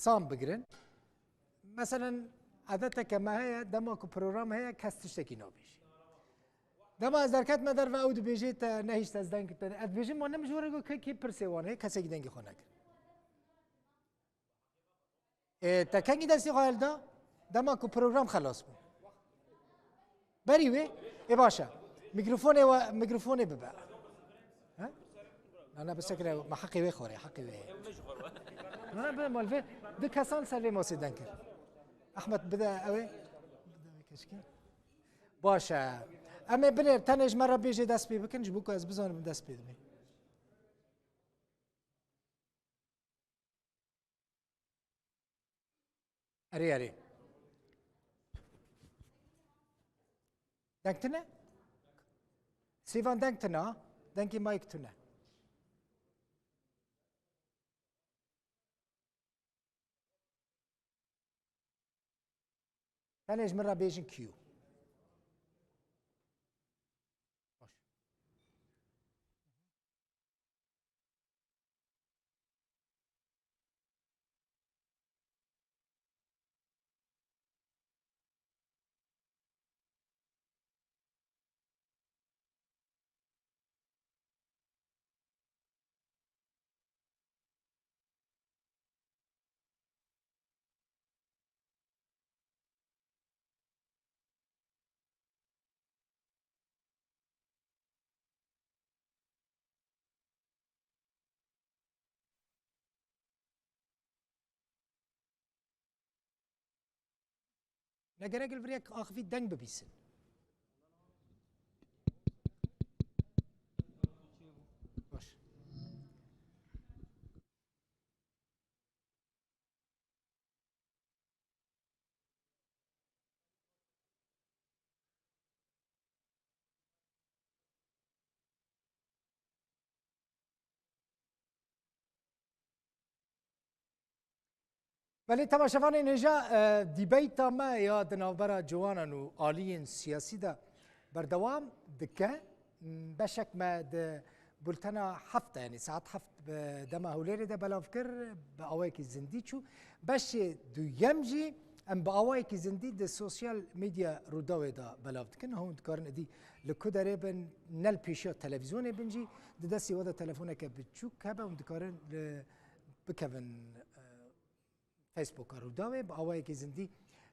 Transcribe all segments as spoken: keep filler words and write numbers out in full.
sam bigirin. Meselen, adeteke me heye, dema ku program heye, kes tiştekî nabêjî. Dema ez derketime derve, ew dibêjê te nehişt ez deng te. Ez dibêjim, ma ne min ji we re got, kê, kê pirsê wan heye, kesekî dengê xwe nekir. Ê, te kengî destê xwe hilda? Dema ku program xelas bû. Berî wê? Ê, baş e. Mikrofonê we, mikrofonê bibe. He? Na, na, bisekine, me heqê wê xwarê, heqê wê heye. Na, na, bi mal vê, du kesan ser vê masê deng kir. Ehmed, bide ew ê. Bide wê keşkê. Baş e. Em ê binêr, tenê ji me re bêjê dest pê bikin, ji bo ku ez bizanim dest pê dimê. Erê, erê. Deng tune? Sêvan, deng tune, ha? Dengê mayk tune. Tenê ji min re bêjin Q. Baş. Ne gerek li vir yek axivî deng bibîsin. Baş. Belê temaşevanên hêja, e, dîbeyta me ya di navbera ciwanan û aliyên siyasî de berdewam dike. Beşek me di bultena heft de, yanî saet heft bi dema Hewlêrê de belav kir, bi awayekî zindî çû. Beşê duyem jî em bi awayekî zindî di sosyal medya Rûdawê de belav dikin. Hûn dikarin êdî li ku derê bin, ne li pêşiya televîzyonê bin jî, di destê we de telefoneke biçûk hebe, hûn dikarin li, bikevin, e, Facebooka Rûdawê, bi awayekî zindî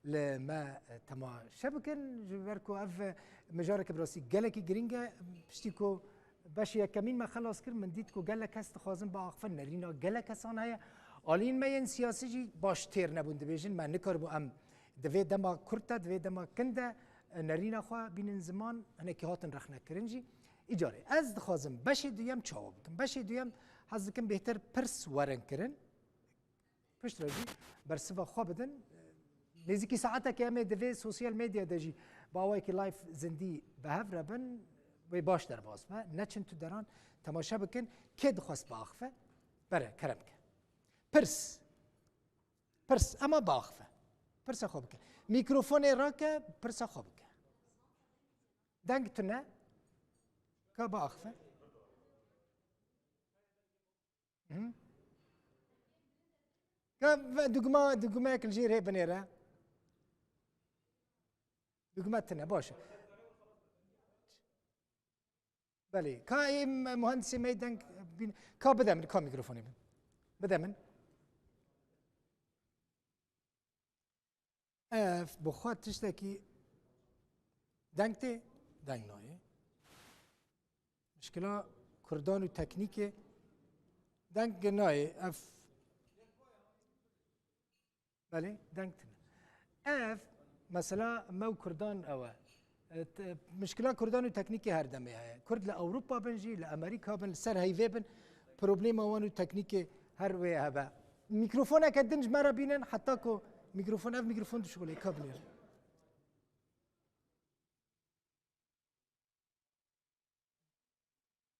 li me, e, temaşe bikin. Ji ber ku ev, e, mijareke bi rastî gelekî girîng e, piştî ku beşê yekemîn me xelas kir, min dît ku gelek kes dixwazin biaxifin. Nerîna gelek kesan heye. Aliyên me yên siyasî jî baş têr nebûn, dibêjin, me nikaribû em di vê dema kurt de, di vê dema kin de, e, nerîna xwe bînin ziman, hinekî hatin rexnekirin jî. Îcarê ez dixwazim beşê duyem çawa bikim. Beşê duyem, hez dikim bêhtir pirs werin kirin. Piştre jî bersiva xwe bidin. Nêzîkî saetekê em ê di vê sosyal medya de jî bi awayekî live zindî bi hev re bin, wê baş derbas be. Neçin tu deran temaşe bikin. Kê dixwest biaxife? Bere, kerem ke. Pirs. Pirs, ema biaxife. Pirsa xwe bike. Mîkrofonê rake, pirsa xwe bike. Deng tune. Ka biaxife. Hı? Ka ve-, dugma, dugmeyek li jêr hê binêre. Dugme tune, baş e. Belê. Ka ê m-, muhendisê me deng bîn-, ka bide min, ka mîkrofonê min. Bide min. Ev bi xwe tiştekî deng tê, deng nayê. Mişkila kurdan û teknîkê deng nayê. Ev, belê, deng tune. Ev mesela me û kurdan ew e. E, t-, mişkila kurdan û teknîkê her demê heye. Kurd li Ewropa bin jî, li Amerîka bin, li ser heyvê bin, problema wan û teknîkê her wê hebe. Mîkrofoneke din ji me re bînin, heta ku mîkrofon, ev mîkrofon dişuxulê, ka binêrin.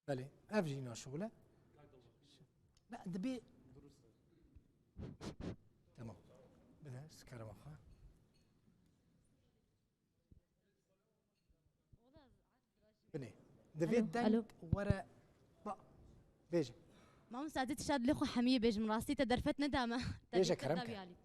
Belê, ev jî naşixule. Ne, dibê. Tamam. Bide, sikarama xwe. Binê. Divê Alo, deng alo. Were. Ba. Bêje. Mamosta, ez ê tişta dilê xwe hemiyê bêjim, rastî te derfet neda me. Te Bêje, derfet kerem da ke. Vî alî.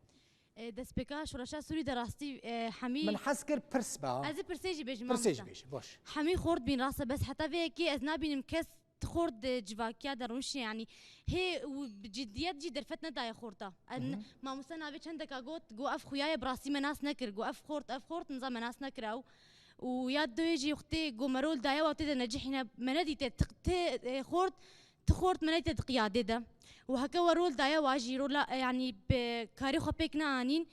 E, destpêka şoreşa Sûrî de rastî, e, hemî Min hez kir pirs be ha. Ez ê pirsê jî bêjim, Pirsê jî mamosta. Bêje, baş. Hemî xort bîn rast e, bes heta vê yekê ez nabînim kes ti xort di civakiya de rûniştî, yanî hê û bi ciddiyet jî derfet nedaye xorta. En, Hı hı. Mamosta navê çendeka got, got ev xuya ye, bi rastî me nas nekir, got ev xort, ev xort, niza me nas nekir ew. Û ya doyê jî wextê got me rol daye wa tê de necihîne, me nedîte ti, ti, e, xort, ti xort me nedîte di qiyadê de. Û heke we rol daye wa jî rola, e, yanî bi karê xwe pêk neanîn.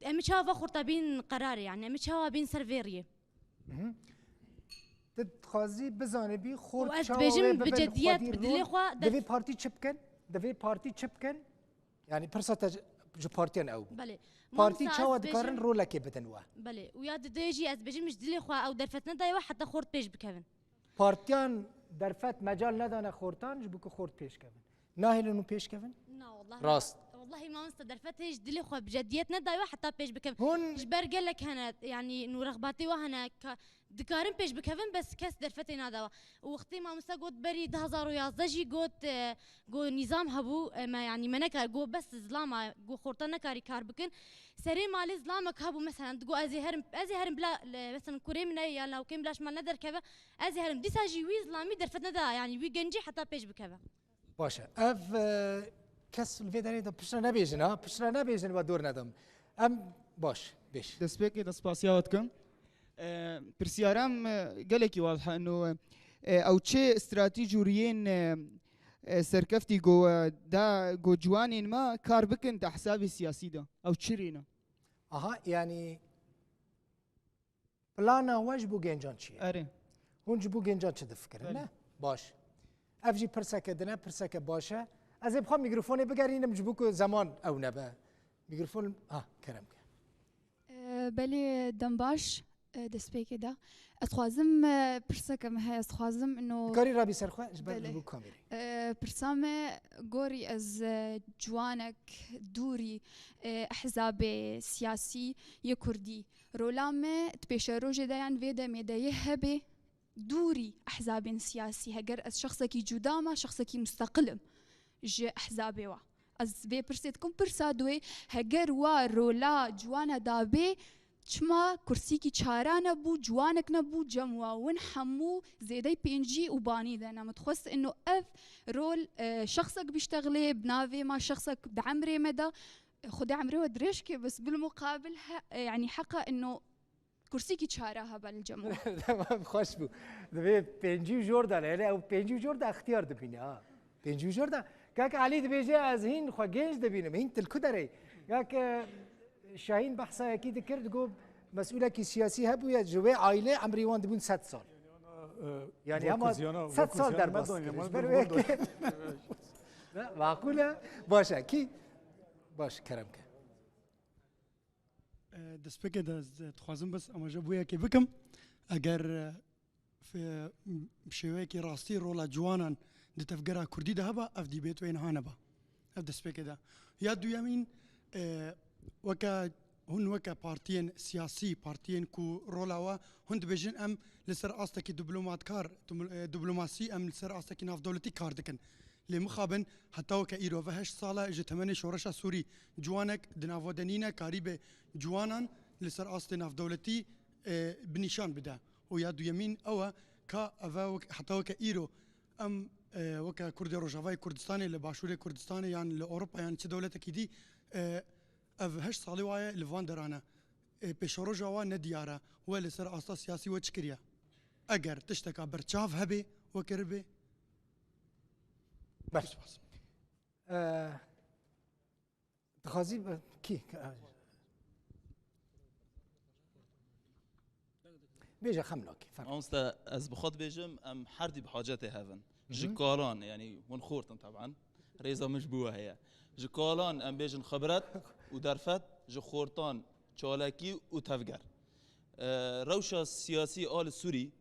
Em ê çawa va xorta bîn qerarê, yanî em ê çawa bîn ser vê riyê? Mhm. Tu dixwazî bizanibî xort Û ez çawa dibêjim wê bi bibin cediyet, xwedî bi dilê rol? xwe Divê derf- partî çi bikin? Divê partî çi bikin? Yani pirsa te ji, ji partiyan ew bû. Belê. Partî Mamosta, çawa ez dikarin dibêjim rolekê bidin we? Belê. Û ya didê jî ez dibêjim ji dilê xwe ew derfet nedaye we heta xort pêş bikevin. Partiyan derfet mecal nedane xortan ji bo ku xort pêş kevin. Nahêlin hûn pêş kevin? Na, wallahi. Rast. Wallahi mamosta derfet hê ji dilê xwe bi cediyet nedaye we heta pêş bikevin. Hûn Ji ber gelek hene, yanî nû rexbatê we hene ka dikarin pêş bikevin, bes kes derfetê nada we. Û wextê mamosta got berî du hazar û yazdeh jî got, e, got nîzam hebû, e, me, yanî me nekar, got bes zilama, got xorta nekarî kar bikin. Serê malê zilamek hebû, meselen, digot ez ê herim, ez ê herim bila, le, meselen, kurê min e ya lawkê min bila ji mal nederkeve, ez ê herim. Dîsa jî wî zilamî derfet neda, yanî wî gencî heta pêş bikeve. Baş e. Ev, e, kes li vê derê de piştre nebêjin ha, piştre nebêjin we dor nedim. Em baş, bêj. Destpêkê de spasiya we dikim. E, pirsiyara me, e, gelekî wadihe ino, e, ew çi stratîj û riyên, e, e, serkeftî go, e, da go ciwanên me kar bikin di hesabê siyasî de. Ew çi rê ne? Aha, yanî plana we ji bo gencan çi ye? Erê. Hûn ji bo gencan çi difikirin, Belê. ne? Baş. Ev jî pirseke din e, pirseke baş e. Ez ê bi xwe mîkrofonê bigerînim ji bo ku zeman ew nebe. Mîkrofon, ha, kerem ke. E, belê, dem baş, e, destpêkê de. Ez dixwazim, e, pirseke me heye, ez dixwazim ino Dikarî rabî ser xwe ji ber Belê. ji bo kamerê. E, pirsa me gorî ez, e, ciwanek dûrî, e, ehzabê siyasî yê kurdî. Rola me di pêşerojê de yan vê demê de yê hebe dûrî ehzabên siyasî. Heger ez şexsekî cuda me, şexsekî musteqil im ji ehzabê wa. Ez vê pirsê dikim, pirsa duwê, heger wa rola ciwana dabê, çima kursîkî çara nebû, ciwanek nebû cem wa? Win hemû zêdey pêncî û banî de ne. Min dixwest ino ev rol, e, şexsek bîştexilê, bi navê ma şexsek di emrê me de, Xwedê emrê we dirêj ke, bes bil muqabil he, e, yanî heqa ino kursîkî çara hebe li cem we. Tamam, xweş bû. Divê pêncî û jor de, hele ew pêncî û jor de extiyar dibîne ha. Pêncî û jor de. Kak Elî dibêje, ez hîn xwe gênc dibînim, hîn til ku derê. Kak, e, Şahîn behsa yekî dikir, digot, mesûlekî siyasî hebûye, ji wê aîlê emrî wan dibûn sed sal. Yani hema sed sal derbas kir. Ji ber wê yekê. Ne, maqûl e? Baş e. Kî? Baş, kerem ke. E, destpêkê de ez dixwazim bes amaje bû yekê bikim. Eger, e, fe-, bi şêweyekî rastî rola ciwanan di tevgera kurdî de heba, ev dîbêt wê niha neba. Ev destpêkê de. Ya duyemîn, e, weke hûn weke partiyên siyasî, partiyên ku rola we hûn dibêjin em li ser astekî diplomatkar, dipl-, e, diplomasî em li ser astekî navdewletî kar dikin. Lê mixabin heta weke îro ve heşt sal e ji temenê şoreşa Sûrî ciwanek di nava de nîne karîbe ciwanan li ser astê navdewletî, e, bi nîşan bide. Û ya duyemîn ew e ka ev e wek-, heta weke îro em, e, weke Kurdê Rojavayê Kurdistanê li Başûrê Kurdistanê yan li Ewropa yan çi dewletekî dî, e, ev heşt salî waye li van deran e. E, pêşeroja wa nediyar e. We li ser asta siyasî we çi kiriye? Eger tişteka berçav hebê, we kiribê? Ber. Spas. E, dixwazî be-, kî? Bêje xem nakî, ferq. Mamoste, ez bi xwe dibêjim, em her dî bi hacetê hev in. Ji Hı hı. kalan, yanî hûn xort in teben, rêza min ji bo we heye. Ji kalan em bêjin xibret û derfet, ji xortan çalakî û tevger. E, rewşa siyasî a li Sûrî,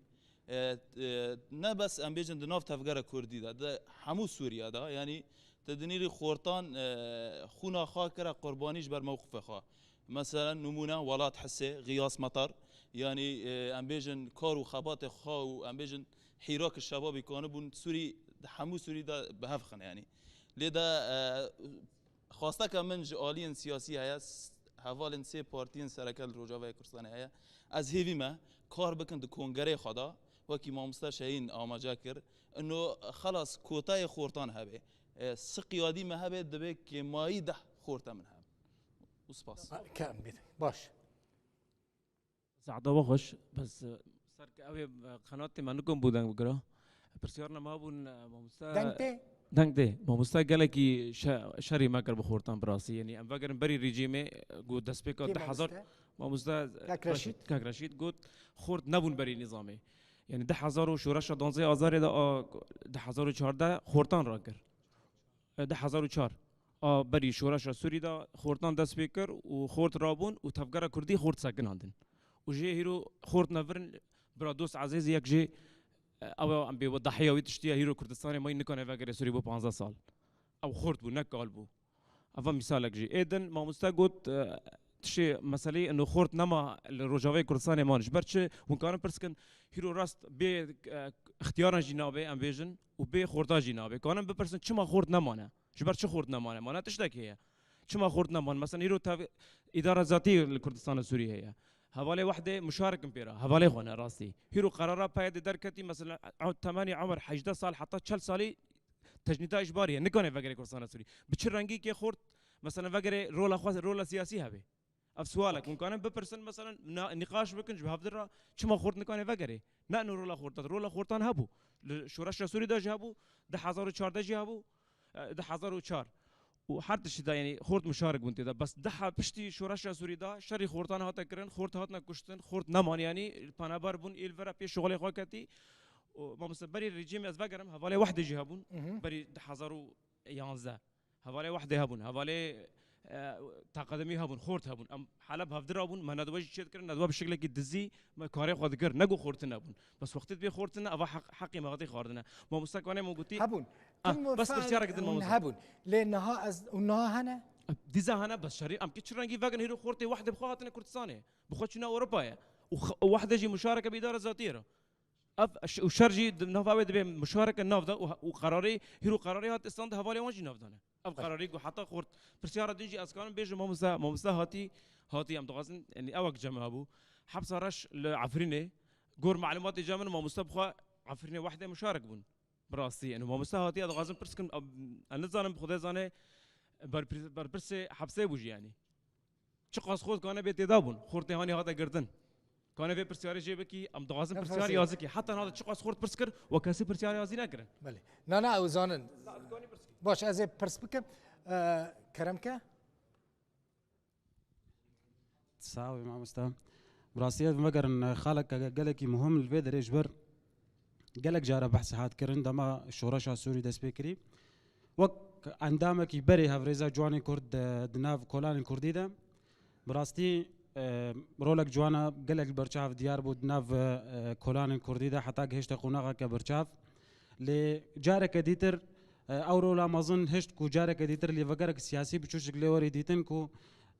e, e, ne bes em bêjin di nav tevgera Kurdî de, di hemû Sûriya de, yanî tu dinêrî xortan, e, xûna xwe kire qurbanî ji ber mewqifê xwe. Meselen, nimûne, Welat Hisê, Xiyas Metar, yanî, e, em bêjin kar û xebatê xwe û em bêjin hîrak şebabî kanibûn Sûrî di hemû Sûrî de bi hev xin, yanî. Lê de, e, xwasteke min ji aliyên siyasî heye, s-, hevalên sê partiyên sereke li Rojavayê Kurdistanê heye. Ez hêvî me kar bikin di kongerê xwe de, wekî mamoste Şehîn amaje kir, ino xelas kotayê xortan hebe. E, siqiyadî me hebe, divê kêmayî deh xorte min hebe. Û spas. Ke em bît. Baş. Saeta we xweş, bes, e, ser ke ew ê, e, qenatê me nikom bû deng bigira. Pirsyarina me bûn, e, mamoste. Deng tê? Deng tê. Mamoste gelekî şe-, şerî me kir bi xortan bi rastî. Yanî em vegerin berî rejîmê, e, ku destpêka Kê du hezar, mamoste? Mamoste, e, Kak Reşîd? Reşîd, Kak Reşîd got, xort nebûn berî nîzamê. Yanî du hezar û şoreşa duwazdeh Azarê de, a, du hezar û çardeh xortan rakir. E, du hezar û çar a berî şoreşa Sûrî de xortan dest pê kir û xort rabûn û tevgera Kurdî xort sekinandin. Û jê hîro xort nevirin, bira dost ezîz yek jê, e, ew em bê dahiya wî tiştî ye, hîro Kurdistanê mayî nikane vegerê Sûrî bo panzdeh sal. Ew xort bû, ne kal bû. Eva mîsalek jî. Ê din mamoste got, e, tişê meseleyê ino xort nema li Rojavayê Kurdistanê man. Ji ber çi hûn karin pirs kin, hîro rast bê, e, ixtiyaran jî nabe, em bêjin, û bê xorta jî nabe. Karin bipirsin, çima xort nemane? Ji ber çi xort nemane? Mane tiştek heye. Çima xort nemane? Mesela hîro tev-, îdara zatî li Kurdistana Sûrî heye. Hevalê wehdê muşarik in pê re. Hevalê xwe ne rastî. Hîro qerara P Y D'ê derketî, mesela, a-, temenî emer hejdeh sal heta çel salî tecnîda îcbarî ye. Nikane vegerê Kurdistana Sûrî. Bi çi rengî kê xort, mesela, vegerê rola xwe, rola siyasî hebe? Ev sualek. Hûn karin bipirsin, mesela, na-, nîqaş bikin, ji hevdira çima xort nikane vegerê? Ne ino rola xortan, rola xortan hebû. Li şoreşa Sûrî de jî hebû, du hezar û çardeh jî hebû, e, du hezar û çar. Û her tiştî de, yanî, xort muşarik bûn tê de. Bes du he-, piştî şoreşa Sûrî de şerî xortan hate kirin, xort hatine kuştin, xort neman, yanî, penaber bûn, ê li vera pê şixulê xwe ketî. Û mamoste berî rejîmê ez vegerim, hevalê wehdê jî hebûn, Mhm. berî du hezar û yanzdeh. Hevalê wehdê hebûn, hevalê, e, taqedimî hebûn, xort hebûn. Em hala bi hevdira bûn, me nedwe jî çêdikirin, nedwe bi şiklekî dizî, me karê xwe dikir, ne ku xortin nebûn. Bes wextê dibê xortin ne, eva heq-, heqê me hatî xwardine. Mamoste kanê min gotî, Hebûn. Ah, Tim bes fiil pirsyarek din, mamoste. Hebûn. Lê niha ez, û niha hene? Dîza hene, bes şerî, em kî çi rengî vegin, hîro xortê wehdê bi xwe hatine Kurdistanê. Bi xwe çûne Ewropayê. Û x-, û wehdê jî muşareke bi îdara zatiyê re. Ev ş-, û şer jî di nava wê dibê muşareke nav de û, û qerarê, hîro qerarê hat îstand hevalê wan jî nav dane. Ev Baş. Qerarê ku heta xort. Pirsyara din jî ez karim bêjim, mamoste, mamoste hatî, hatî em dixwazin, yanî ewek cem hebû. Hepsa reş li Efrînê, gor malûmatê cem min mamoste bi xwe Efrînê wehdê muşarek bûn. Bi rastî, yanî mamoste hatî, ez dixwazim pirs kim, em, ez nizanim, Xwedê zane, berpir-, berpirsê hepsê bû jî, yanî. Çiqas xort kane bê têda bûn, xortê hanî hate girtin. Kane vê pirsyarê jê bikî, em dixwazin Ne pirsyar fazil. Yazî kî. Heta niha de çiqas xort pirs kir, we kesî pirsyar yazî nekirin. Belê. Na, na, ew zanin. Na, ez kanî pirs kî. Baş, ez ê pirs bikim. Ee, kerem ke? Sağ ol mamoste. Bi rastî ez vegerin, xalek gelekî muhim li vê derê ji ber gelek cara behs hat kirin, dema şoreşa Sûrî dest pê kirî. Wek endamekî berê Hevrêza Ciwanê Kurd di, di nav kolanên Kurdî de, bi rastî, e, rolek ciwana gelek li berçav diyar bû di nav, e, kolanên Kurdî de, heta gihişte qonaxeke berçav. Lê careke dîtir, e, ew rola mezin hişt ku careke dîtir lêvegerek siyasî biçûçik lê werî dîtin ku,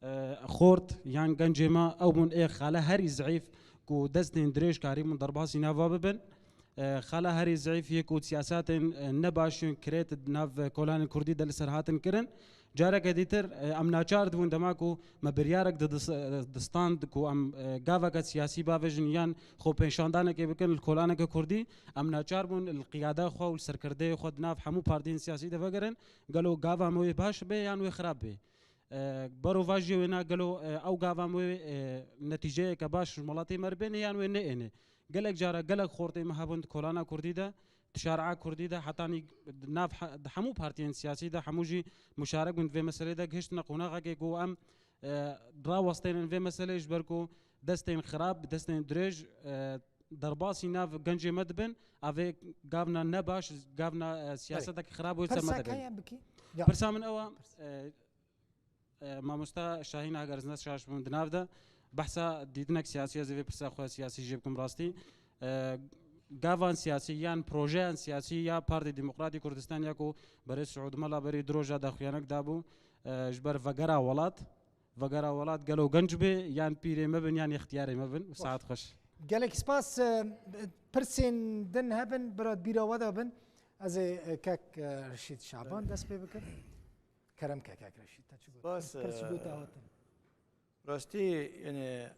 e, xort yan gencê me ew bûn ê xale herî zeîf ku destên dirêj karîbûn derbasî nava bibin. E, xala herî zeîf yê ku siyasetên, e, ne baş yên kirêt di nav kolanên Kurdî de li ser hatin kirin. Careke dîtir, e, em naçar dibûn dema ku me biryarek di dis-, e, di stand ku em, e, gaveke siyasî bavêjin yan xwepêşandanekê bikin li kolaneke Kurdî, em naçar bûn li qiyada xwe û li serkirdeyê xwe di nav hemû partiyên siyasî de vegerin, gelo gava me wê baş be yan wê xirab be. E, berovajiyê wê na gelo, e, ew gava me wê, e, netîceyeke baş ji welatê me re bêne yan wê neêne. Gelek cara gelek xortê me hebûn di kolana Kurdî de, di şaria Kurdî de, hetanî di nav he-, di hemû partiyên siyasî de hemû jî muşarek bûn di vê meselê de, gihiştine qonaxekê ku em, e, rawestênin vê meselê ji ber ku destên xirab, destên dirêj, e, derbasî nav gencê me dibin, ev ê gavna ne baş, gavna, e, siyasetek xirab wê ser me Pirsa dibin. Kaya bikî? Ya. Pirsa min ew e, e, E, mamosta Şahîn, eger ez ne şaş bim, di nav de behsa dîtinek siyasî, ez ê vê pirsa xwe siyasî jê bikim rastî. E, gavan siyasî yan projeyan siyasî ya Partî Demokratî Kurdistan ya ku berê Siûd Mela berî du roja daxuyanek dabû, e, ji ber vegera welat. Vegera welat gelo genc bê, yan pîrê me bin, yan îxtiyarê me bin. Saet xweş. Gelek spas, e, pirsên din hebin, bira bîra we de bin. Ez ê, e, kek, e, Reşîd Şaban dest pê bikim. Kerem ke kek Reşîd, te çi got? Spas, Pirs ji bo te e, hatin. Rastî, yani,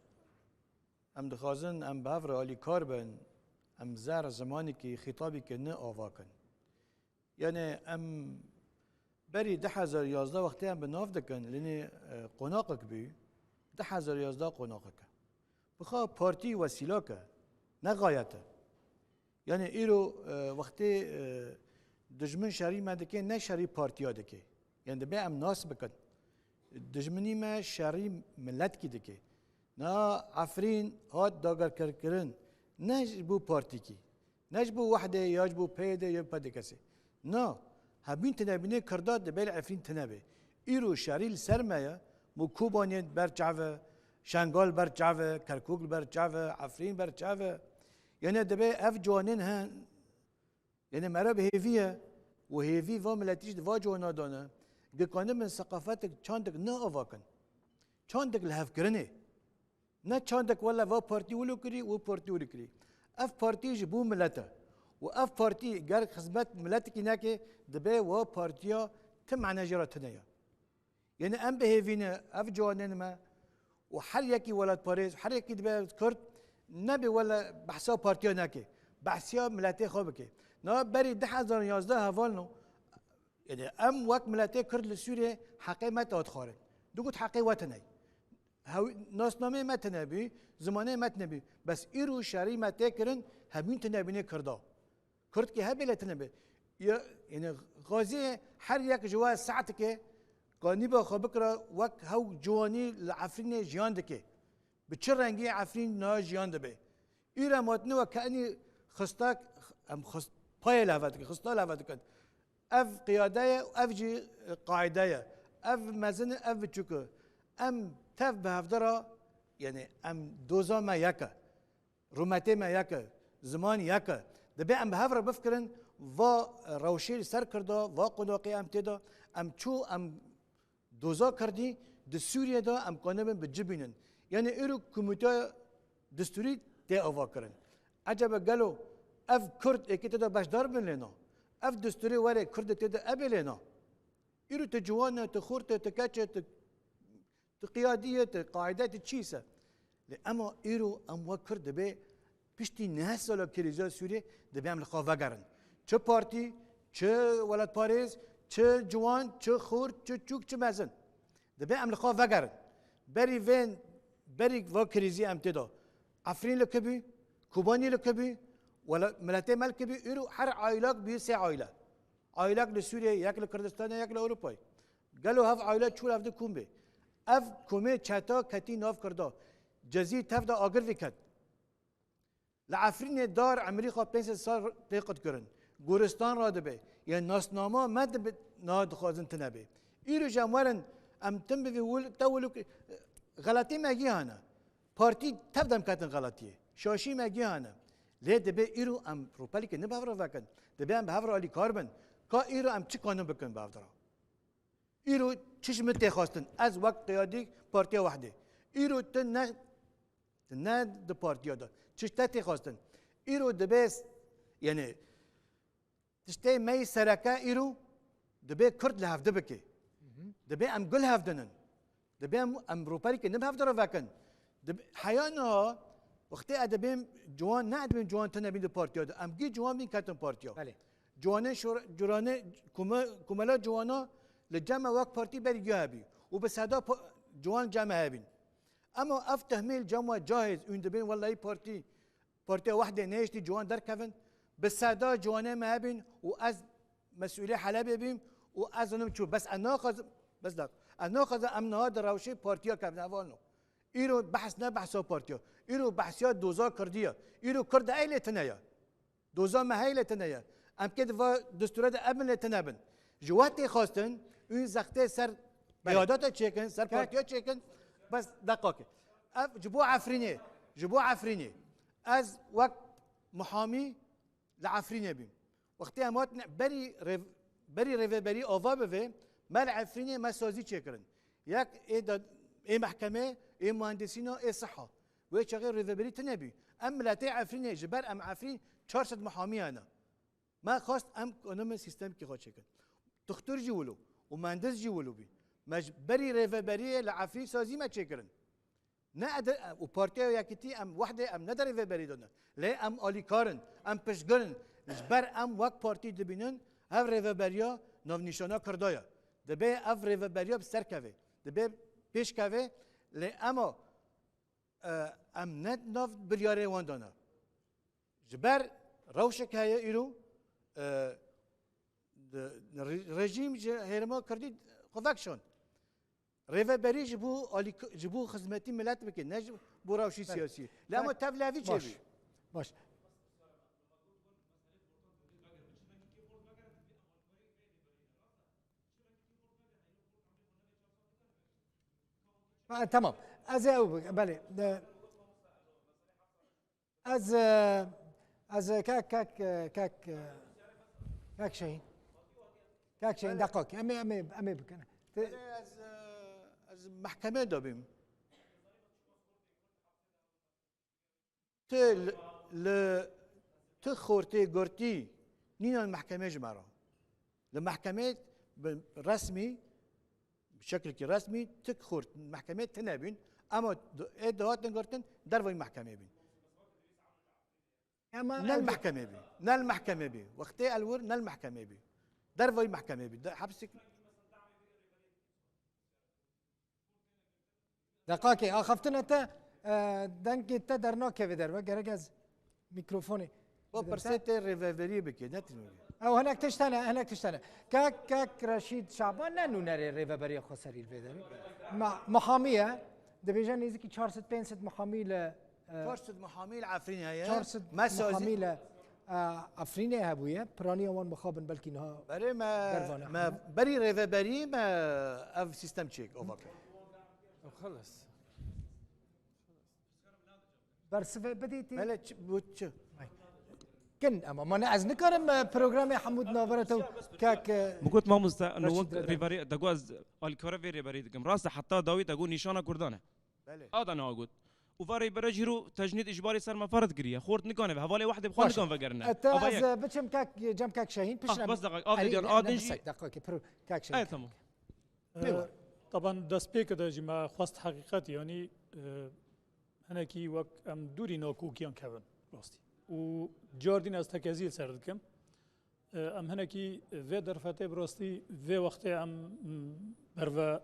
em dixwazin em bi hev re alîkar bin, em zer zimanekî, xîtabekî nû ava kin. Yani, em berî du hezar yazdeh wextê em bi nav dikin, lê nê, e, qonaqek bû, du hezar yazdeh qonaqek e. Bi xwe partî wesîlak e, ne xayet e. Yani îro, e, wextê, e, dijmin şerî me dike, ne şerî partiya dike. Yani dibe em nas bikin. Dijminî me şerî miletkî dike. Na Efrîn hat dagerkirkirin, ne ji bo partîkî, ne ji bo wehdê ya ji bo P Y D ya P D K S. Na, hebîn tinebînê Kirda dibe li Efrîn tine be. Îro şerî li ser me ye, mu Kobaniyê ber çav e, Şengal ber çav e, Kerkûk ber çav e, Efrîn ber çav e. Yani dibe ev ciwanên hen, yani me re bi hêvî ye û hêvî va miletî jî di va ciwana de ne. Gikanibin seqafetek çandek ne ava kin. Çandek li hevkirinê. Ne çandek wele va partî wilo kirî û partî wilo kirî. Ev partî ji bo milet e. Û ev partî ger xizmet miletekî neke, dibe wa partiya ti mane jê re tune ye. Yani em bi hêvî ne, ev ciwanên me û her yekî welatparêz, her yekî dibe Kurd, nebe wele behsa partiya neke. Behsiya miletê xwe bike. Na berî du hezar yazdeh hevalno, yani em wek miletê Kurd li Sûriyê heqê me te hat xwarin. Digot heqê we tune ye. Hew-, nasnameyê me tune bû, zimanê me tune bû. Bes îro şerî me tê kirin, hebîn tune bînê Kirda. Kurdkî hebê lê tune bê. Ya, yani, Xaziyê her yek ji we saeteke kanîba xwe bikira wek hew ciwanî li Efrînê jiyan dike. Bi çi rengî Efrîn niha jiyan dibe? Îro em hatine we kenî xistak, em xist-, payê li heve dikin, xista li heve dikin. Ev qiyade ye, ev jî, e, qaîde ye. Ev mezin e, ev biçûk e. Em tev bi hevde re, yani em doza me yek e. Rûmetê me yek e. Ziman yek e. Dibe em bi hev re bifikirin, va, e, rewşê li ser Kirda, va qonaqê em tê de, em çû, em doza Kirdî di Sûriyê de em kanibin bi cih bînin. Yani îro komîteya distûrî tê ava kirin. Ecebe gelo ev Kurd êkê tê de beşdar bin lê na? Ev distûrê were Kurd tê de ebe lê na? Îro tu ciwan e, tu xurt e, tu keç e, tu, tu qiyadî ye, tu qaîde, tu çî se. Lê ema îro em wek Kurd dibe piştî neh sala krîza Sûriyê dibe em li xwe vegerin. Çi partî, çi welatparêz, çi ciwan, çi xurt, çi çûk, çi mezin. Dibe em li xwe vegerin. Berî vên, berî va krîzî em tê de. Efrîn li kibî, Kobanî li kibî, wela-, miletê me li kibî, îro her aylak bî sê aile. Aylak li Sûriyê, yek li Kurdistanê, yek li Ewropayê. Gelo hev aile çû ev di kom bê? Ev komê çeta ketî nav Kirda. Cezî tev de agir viket. Li Efrînê dar emrî xwe pênc sed sal tê qutkirin. Goristan radibe. Yên nasnama me dibe, niha dixwazin tine bê. Îro jî em werin, em tim bivî wil-, te wilûk, xeletî me gî hene. Partî tev dem ketin xeletiyê. Şaşî me gî hene. Lê dibe îro em rûpelîkê ne bi hev re vekin. Dibe em bi hev re alîkar bin. Ka îro em çi kanin bikin bi hev re? Îro çi ji min tê xwestin? Ez wek qiyadî Partiya Wehdê. Îro tu ne, tu ne di partiya de. Çi ji te tê xwestin? Îro dibe s-, yani, tiştê me yî sereke îro dibe Kurd li hevdi bike. Dibe em gul hevdinin. Dibe em, em rûperîkê ne bi hev de re vekin. Dibe, heya niha, wextê ez dibêm ciwan, ne ez dibêm ciwan tune bîn di partiya de. Em gî ciwan bîn ketin partiya. Belê. Ciwanê şor-, ciwanê kume-, kumela ciwana li cem me wek partî berî giya hebî. Û bi seda pa-, ciwan cem me hebîn. Ema ev tehmê li cem we cahêz, ûn dibên wellahî partî, Partiya Wehdê nehiştî ciwan derkevin. Bi seda ciwanê me hebîn û ez mesûlê Helebê bîm û ez zinim çû. Bes ez naxwazim, bes dak. Ez naxwazim em niha di rewşê partiya kevin hevalno. Îro behs ne behsa partiya. Îro behsiya doza Kirdî ye. Îro Kurd ey lê tune ye. Doza me hey lê tune ye. Em kê di va distûre de ebin lê tune bin. Ji we tê xwestin, ûn zextê ser Belê. Qiyadeta çêkin, ser Kek. Partiya çêkin. Bes deqakê. Ev ji bo Efrînê, ji bo Efrînê. Ez wek muhamî li Efrînê bîm. Wextê em hatin berî rêv-, berî rêveberî ava bivê, me li Efrînê me sazî çêkirin. Yek ê da-, ê mehkemê, ê muhendisîna, ê siha. Wê çaxê rêveberî tune bî. Em miletê Efrînê, ji ber em Efrîn çar sed muhamî hene. Me xwest em ekonomî sîstemkî xwe çêkin. Dixtur jî wilo û mendis jî wilo bî. Me ji berî rêveberiyê li Efrîn sazî me çêkirin. Ne ede-, û Partiya Yekitî em wehdê em ne de rêveberî dane. Lê em alîkar in, em piştgir in. Ji ber em wek partî dibînin ev rêveberiya navnîşana Kurda ye. Dibê ev rêveberiya bi ser keve. Dibê pêş keve. Lê ema, e, em ne nav biryarê wan dane. Ji ber rewşek heye îro, e, di, re-, rejîm ji hêrima Kurdî xwe vekişand. Rêveberî ji bo alîk-, ji bo xizmetî milet bike, ne ji bo rewşî siyasî. Lê ema tevlevî çêbî. Baş. Ha, tamam. Ez ê ew bike-, belê. De, Ez, e, ez, e, kek, kek, e, kek, e, kek Şehîn. Kek Şehîn, deqak. Em ê, em ê, em ê bikin. Te- Erê, ez, e, ez mehkemê de bîm. Ti li, li, ti xortê gurtî nînan mehkemê ji me re. Li mehkemê bi resmî, bi şekilkî resmî ti xort mehkemê tine bîn. Ema d-, ê dihatin girtin dervayî mehkemê bîn. Ema Ne li ev mehkemê bî. Ne li mehkemê bî. Wextê elwir ne li mehkemê bî. Dervayî mehkemê bî. De, hepsik Deqakê, axaftina te, e, dengê te dernakeve derve. Gerek ez mîkrofonê O bidim te. Pirsê tê rêveberiyê bike, ne tişt bike. Ew hinek tişt hene, hinek tişt hene. Kek, kek Reşîd Şaban ne nûnerê rêveberiya xweserî li vê derê. Ma-, muhamî ye. Dibêje nêzîkî çar sed pênc sed muhamî li, e, Çar sed muhamî li Efrînê heye. Çar sed Me sazî- muhamî li, e, Efrînê hebûye. Piraniya wan mixabin belkî niha Berê me, derva me nehene. Berî rêveberî me ev sîstem çêk, ova kir. Xelas. Bersive bidî tê. Mele çi, bu çi? Ay. Kin, ama mane ez nikarim, e, programê hemû di navbera te û kek, e, Min got mamoste, no Reşîd wek Reda. Rêverê, dego ez alîkara vê rêberê dikim. Rast e, heta dawî dego nîşana Kurdan e. Belê. A da niha got. Û va rêbere jî ro tecnîd îcbarî ser me ferz kiriye. Xort nikane ve, hevalê wehdê bi xwe Baş. Nikan vegerine. E, te Ava ez, yek. E, biçim kek, cem kek Şehîn, Ah, piştre bas deqak, av Erî, diyan, ne, adin ne jî. Bisek, deqakê, piro, kek Şehîn. Ay, tamam. Bêwa. E, taban destpêkê de jî me xwest heqîqet, yanî, e, hinekî wek em dûrî nakokiyan kevin, rastî. Û cardîn ez tekezî li ser dikim. E, em hinekî vê derfetê bi rastî vê wextê em, m, berve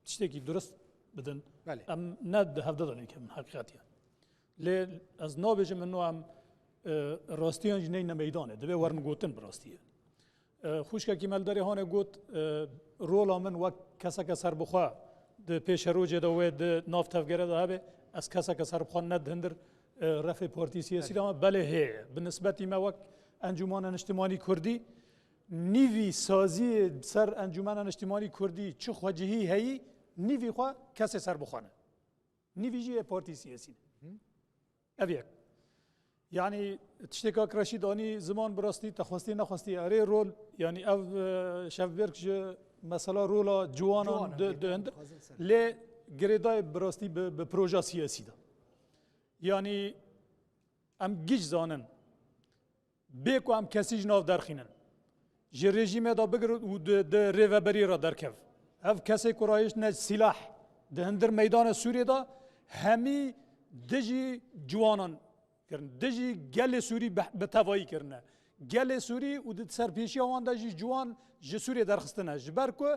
tiştekî durist bidin. Belê. Em ne di hevde de nêkevin heqîqetiye. Lê ez nabêjim min em, e, rastiyan jî neyne meydanê. Divê werin gotin bi rastî. E, xwişkekî me li derê hanê got, e, rola min wek keseke serbixwe di pêşerojê de wê di nav tevgere de hebe, ez keseke serbixwe ne di hindir, e, refê partî siyasî de me. Belê heye. Bi nisbetî me wek Encûmana Niştimanî Kurdî, nîvî saziyê ser Encûmena Niştimanî Kurdî çi xwecihî heyî, nîvî xwe kesê serbixwe ne. Nîvî jî yê partî siyasî ne. Ev yek. Yanî tiştê kak Reşîd anî ziman bi rastî te xwestî nexwestî erê rol, yanî ev, e, şevbêrk ji mesela rola ciwanan Ciwanan, di, yê di hindir. Dixwazin ser. Lê girêdayê bi rastî bi, bi proja siyasî de. Yanî em giş zanin. Bê ku em kesî ji nav derxînin. Ji rejîmê de bigir û di, di rêveberî re derkev. Ev kesê ku rayiştine sîlah di hindir meydana Sûriyê de hemî dijî ciwanan kirin. Dijî gelê Sûrî bi, bi tevayî kirine. Gelê Sûrî û di serpêşiya wan de jî ciwan ji Sûriyê derxistine. Ji ber ku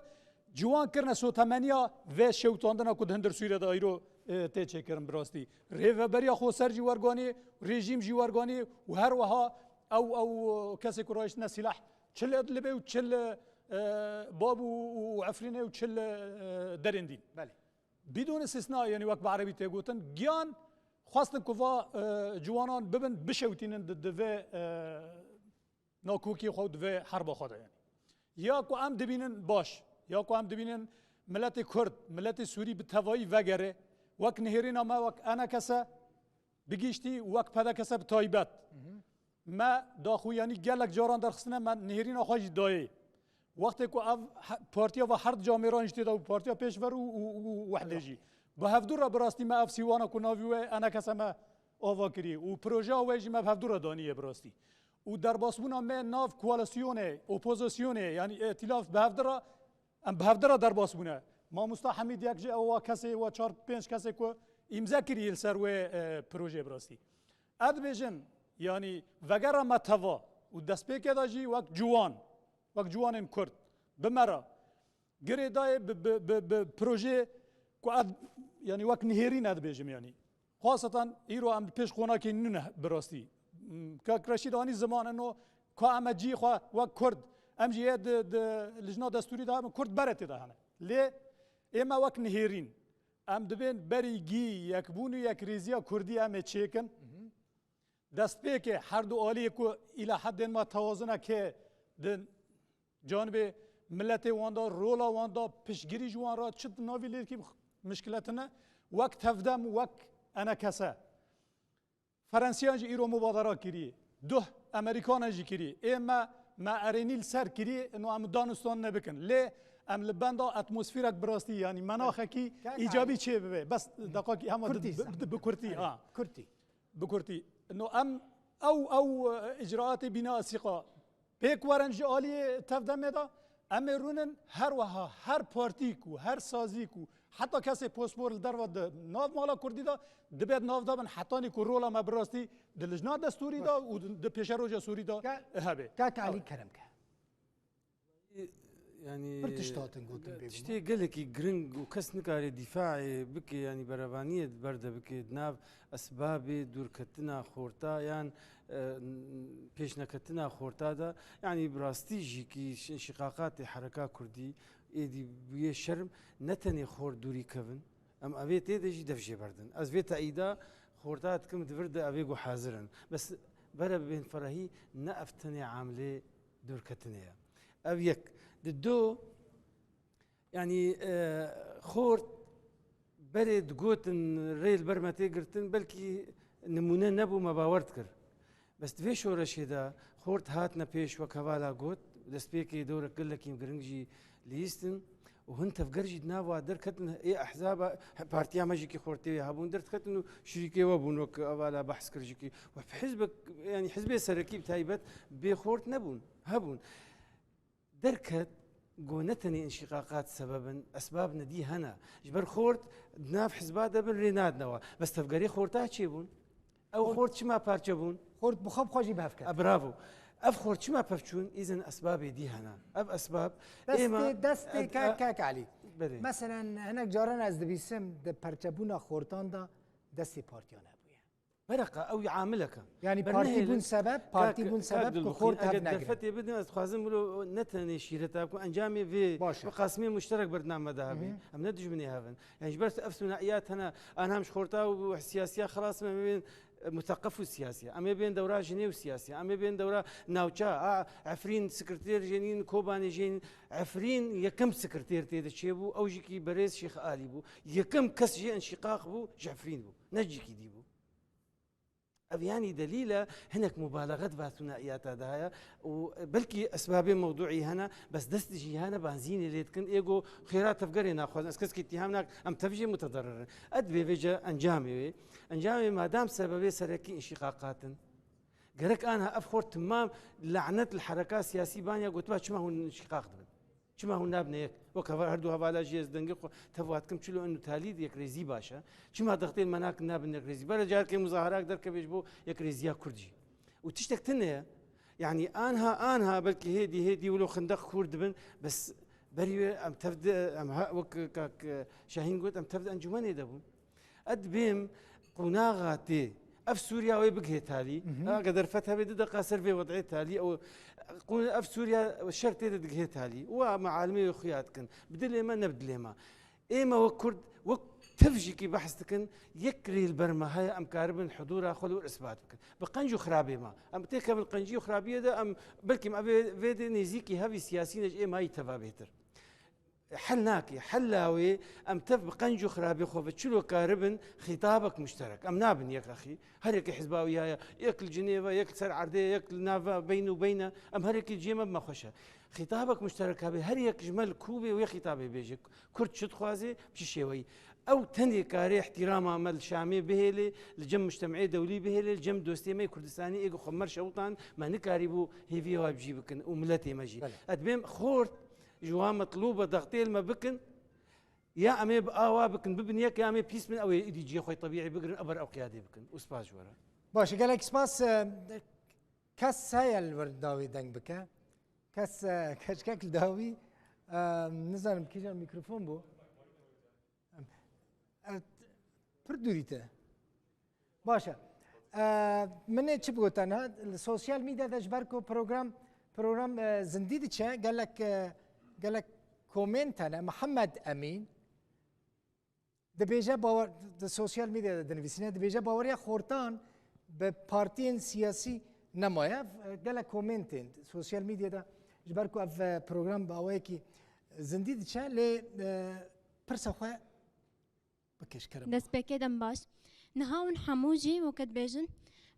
ciwan kirine sotemeniya vê şewitandina ku di hindir Sûriyê de îro, e, tê çêkirin bi rastî. Rêveberiya xweser jî werganî, rejîm jî werganî û her wiha ew, ew kesê ku rayiştine sîlah çi li Idlibê û çi li, e, Bab û, û, û Efrînê û çi li, e, derên dîn. Belê. Bidûn istisna, yanî wek bi erebî tê gotin, giyan xwestin ku va, e, ciwanan bibin, bişewtînin di, di vê, e, nakokî xwe û di vê herba xwe de, yanî. Ya ku em dibînin baş, ya ku em dibînin miletê Kurd, miletê Sûrî bi tevayî vegere, wek nihêrîna me, wek enekese, bigîştî û wek pedekese bi taybet. Me daxuyanî gelek caran derxistine, me nihêrîna xwe jî dayê. Wextê ku ev he-, partiya ve her camêran jî tê de û partiya pêşver û, û, û wehdê jî. Bi hevdû re bi rastî me ev sîwana ku navî wê enekese me ava kirî û projeya wê jî me bi hevdû re danî ye bi rastî. û derbasbûna me nav koalîsyonê, opozisyonê, yanî îtîlaf bi hevdi re, em bi hevdi re derbas bûne. Mamosta Hemîd yek ji ewa kesê, wa çar pênc kesê ku îmze kirî li ser wê, e, projeyê bi rastî. Ez dibêjim, yanî vegera me teva û destpêkê de jî wek ciwan, wek ciwanên Kurd, bi me re girê dayê bi, bi, bi, bi projeyê ku ez, yanî wek nihêrîn ez dibêjim, yanî. Xwaseten îro em li pêş qonakê nû ne bi rastî. M, Kak Reşîd anî ziman ino ka em e cî xwe wek Kurd, em jî yê di, di lijna destûrî de hebin, Kurd berê tê de hene. Lê ê me wek nihêrîn. Em dibên berî gî yekbûn û yekrêziya Kurdî em ê çêkin. Destpêkê her du aliyê ku îla hedên me tewazinek heye di canibê miletê wan de, rola wan de, piştgirî ji wan re çi di navî lêkî mişkile tune, wek tevdem, wek enekese. Ferensiyan jî îro mubadara kirî. Duh Emerîkanan jî kirî. Ê me, me erênî li ser kirî, ino em danûstan nebikin. Lê em li benda atmosferek bi rastî, yanî menaxekî Kak îcabî Alî. Çê bibe. Bes deqakî hema Kurtî di, sen. Di, bi kurtî, Erê, ha. Kurtî. Bi kurtî. No em ew, ew, e, îcraatê bîna esîqa pêk werin ji aliyê tevdemê de, em ê rûnin her weha her partîk û her sazîk û heta kesê pospor li derve di nav mala Kurdî de dibe di nav de bin hetanî ku rola me bi rastî di lijna destûrî de Baş. Û di, di pêşeroja Sûrî de Ka-, hebe. Kak Alî Ew e. Kerem ke. Yani, Pir tişt hatin gotin bêguman. Tiştê gelekî giring û kes nikare dîfaê bike, yani berevaniyê di ber de bike, di nav esbabê dûrketina xorta yan, e, pêşneketina xorta de, yani bi rastî jî kî şi-, şiqaqatê hereka kurdî êdî bûye şerm, ne tenê xort dûrî kevin, em evê tê de jî dev jê berdin. Ez vê teîda xorta dikim di vir de evê ku hazir in. Bes bere bibên ferehî ne ev tenê amilê dûrketinê ye. Ev yek. Di do, yanî, e, xort berê digotin rê li ber me tê girtin, belkî nimûne nebû me bawer dikir. Bes di vê şoreşê de xort hatine pêş wek hevala got, destpêkê dewrek gelekî giring jî lihîstin û hin tevger jî di nav wa derketin, ê ehzaba, partiya me jî kî xortê wê hebûn, derketin û şirîkê we bûn wek hevala behs kir jî kî. We hizbek, yanî hizbê serekî bi taybet bê xort nebûn, hebûn. Derket, go ne tenê înşîqaqat sebeb in, esbab nedî hene. Ji ber xort di nav hizba de bin rê nadine we. Bes tevgerê xorta çêbûn. Ew Xort xort çima parçe bûn? Xort bi xwe bi xwe jî bi hev ket. E, bravo. Ev xort çima pevçûn? Îzin esbabê dî hene. Ev esbab ê me Destê, destê e, Kak, e, Kak Alî. Belê. Meselen, hinek caran ez dibîsim, di perçebûna xortan de destê partiyan hebûye. Bereqa ew amilek e. Yani Bernehêlin partî bûn sebeb, partî Kak, bûn Kak sebeb ku Dilbixîn, xort hev eger negrin. Derfetê bidin, ez dixwazim wilo ne tenê şîreta ku encamê vê Baş e. Bi qasmê muşterek berdina me de hebî. Hı hı. Em ne dijminê hev in. Yani ji ber ev sunaiyat hene, an hem ji xorta û siyasiya xelas me, em ê bên, e, muteqef û siyasiya. Em ê bên dewra jinê û siyasiya. Em ê bên dewra navça. A, Efrîn sekreter jênîn, Kobanê jênîn. Efrîn yekem sekreter tê de çêbû, ew jî kî berêz Şêx Alî bû. Yekem kes jê înşîqaq bû, ji Efrîn bû. Ne cîkî dî bû. Ev yanî delîl e, hinek mubalaxe di va sunaiyata de heye û belkî esbabê mewduî hene, bes dest jî hene, banzînê lê dikin, êgo xêra tevgerê naxwazin. Ez keskî îttiham nakim, em tev jê mutederrir in. Ed vê vêce encamê wê. Encamê madam sebebê serekî înşîqaqat in. Gerek anha ev xort timam lanet li hereka siyasî banya gotiba çima hûn înşîqaq dibin? Çima hûn nabine yek? Wek heva-, her du hevala jî ez dengê xwe tev wa dikim, çilo inu talî yekrêzî baş e. Çima dextên me nakin nabin yekrêzî? Bere carekê muzaharak derkeve ji bo yekrêziya Kurd jî. Û tiştek tune ye. Yanî anha, anha belkî hêdî, hêdî wilo xindeq kûr dibin, bes berî wê em tev de, em ha, wek kak Şahîn got, em tev de encûmenê de bûn. Ez dibêm qonaxa tê. Ev Sûriya wê bigihê talî. Mhm. Eger derfet hebe du deqa ser vê wed'ê talî, ew qo-, ev Sûriya şer tê de digihê talî. Wa me alimê wê xuya dikin. Bi dilê me, ne bi dilê me. Ê me wek Kurd, wek tev jî kî behs dikin, yek rê li ber me heye, em karibin hudûra xwe li wir isbat bikin. Bi qenc û xirabê me. Em têkevin qencî û xirabiyê de, em belkî em vê, vê dê nêzîkî hevî siyasî ne ji ê me yî teva bêtir. Hel nake. Hela wê em tev bi qenc û xirabê xwe ve çilo karibin xîtabek muşterek. Em nabin yek axî. Her yekê hizba wî heye. Yek li cinê ve, yek li ser erdê ye, yek li nav ve beyn û beyn e. Em her yekê cihê me bi me xweş e. Xîtabek muşterek hebe, her yek ji me li ku bê wê xîtabê bêje. Kurd çi dixwaze, bi çi şêweyî. Ew tenê karê îhtîrama me li Şamê bihêlê, li cem mujtemeyê dewlî bihêlê, li cem dostê me yê Kurdistanî ê ku xwe mer şewtan, me nikarîbû hêviyê wa bi cî bikin û miletê me jî. Belê. Ez dibêm xort ji wan metlûba dextê li me bikin, ya em ê bi awa bikin, bibin yek, ya em ê pîs bin, ew ê îdî cihê xwe yê tebîî bigirin, ew ber ew qiyadê bikin. Û spas ji we re. Baş e, gelek spas. E, kes heye li wir dawî deng bike? Kes, e, keçkek li dawî, e, nizanim kîjan mîkrofon bû. E, pir dûrî te. Baş e. E, min ê çi bigot te niha? Li sosyal medya de ji ber ku program, program, e, zindî diçe, gelek, e, gelek komênt hene. Mihemed Emîn dibêje, bawer, di sosyal medya de dinivîsîne, dibêje, baweriya xortan bi partiyên siyasî nemaye. E, gelek komêntên sosyal medya de, ji ber ku ev, e, program bi awayekî zindî diçe, lê, e, pirsa xwe bike ji kerem. Destpêkê dem baş. Niha hûn hemû jî weke dibêjin,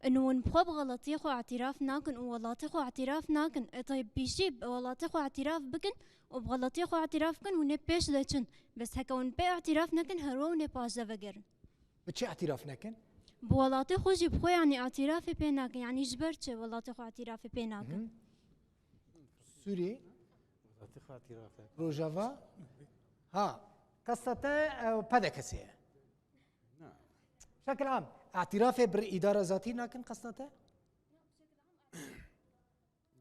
û hûn bi xwe bi xeletiyê xwe îtiraf nakin û welatê xwe îtiraf nakin. Ê, tayb pîşî bi welatê xwe îtiraf bikin û bi xeletiyê xwe îtiraf bikin, hûn ê pêş de çin. Bes heke hûn pê îtiraf nekin, her we hûn ê paşde vegerin. Bi çi îtiraf nekin? Bi welatê xwe jî bi xwe, yanî îtirafê pê nakin. Yanî ji ber çi welatê xwe îtirafê pê nakin? Hı hı. Sûrî? Welatê xwe îtiraf e. Rojava? Ha. Qesta te, e, P D K'sê ye. Na. Şekil am. Îtirafê bi îdara zatî nakin qesta te?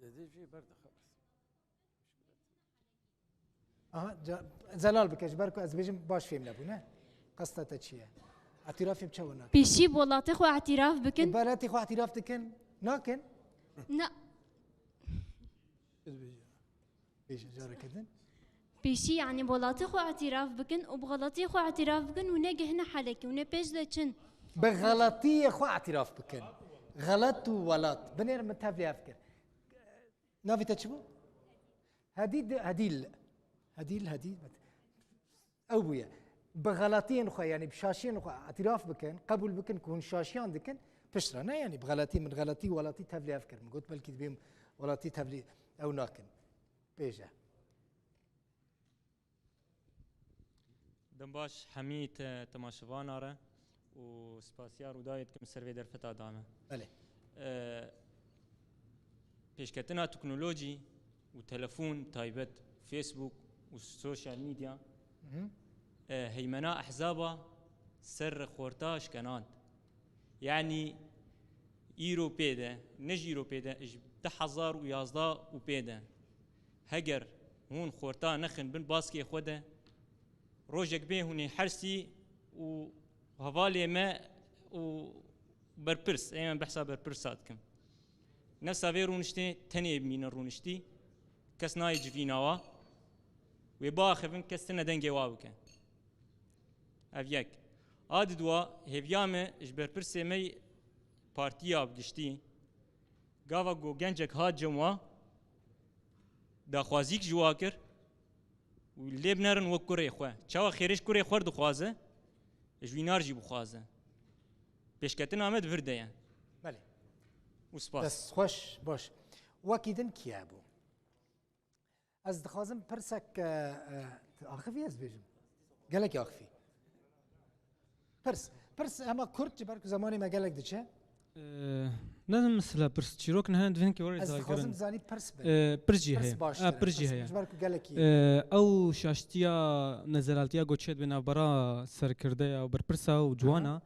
Dede jê berdixe. Aha, ca-, zelal bike, ji ber ku ez bêjim baş fêm nebû, ne? Qesta te çi ye? Îtirafê bi çawa nakin? Pêşî bi welatê xwe îtiraf bikin. Bi welatê xwe îtiraf dikin? Nakin? Na. Ez bêjim. Bêje, careke din. Pêşî, yanî bi welatê xwe îtiraf bikin û bi xeletiyê xwe îtiraf bikin û negihine helekê û ne pêş de çin. Bi xeletiyê xwe îtiraf bikin. Xelet û welat. Binêr min tevlî ev kir. Navê te çi bû? Hedî-, Hedîl. Hedîl, Hedîl. Ew bûye. Bi xeletiyên xwe, yanî bi şaşiyên xwe îtiraf bikin, qebûl bikin ku hûn şaşiyan dikin, piştre ne, yanî bi xeletî, min xeletî welatî tevlî ev kir. Min got belkî dibêm welatî tevlî ew nakin. Bêje. Dem baş hemî te-, temaşevana re û spasiya Rûdawê dikim ser vê derfeta dane. Belê. E, pêşketina teknolojî û telefon taybet, Facebook û sosyal medya, Hı hı. e, heymena ehzaba ser xorta şkenand. Yanî îro pê de, ne jî îro pê de, ji du hezar û yazdeh û pê de, heger hûn xorta nexin bin baskê xwe de, rojek bê hûn ê hersî û hevalê me û berpirs, ê me behsa berpirsa dikim. Nefsa vê rûniştê tenê bimînin rûniştî, kes nayê civîna wa, wê biaxivin, kes tine dengê wa bike. Ev yek. A di dua, hêviya me ji berpirsê me yê partiya bi giştî, gava ku gencek hat cem wa, daxwazîk ji wa kir û lê binerin wek kurê xwe. Çawa xêrê ji kurê xwe dixwaze, ji wî nar jî bixwaze. Pêşketina me di vir de ye. Belê. Û spas. Dest xweş, baş. Wekî din kiye bû? Ez dixwazim pirsek, e, e, axivî ez bêjim. Gelek axivî. Pirs. Pirs hema kurt, ji ber ku zemanê me gelek diçe. E, ne mesela pirs, çîrok ne, divên ki were Ez dixwazim zagirin. Zanî pirs be. E, pirs jî Pirs heye. Baş. E, pirs jî heye. Ji ber ku gelekî. E, ew şaştiya nezelaltiya goçiyet bi navbera serkirdeya û berpirsa û ciwana. Aha.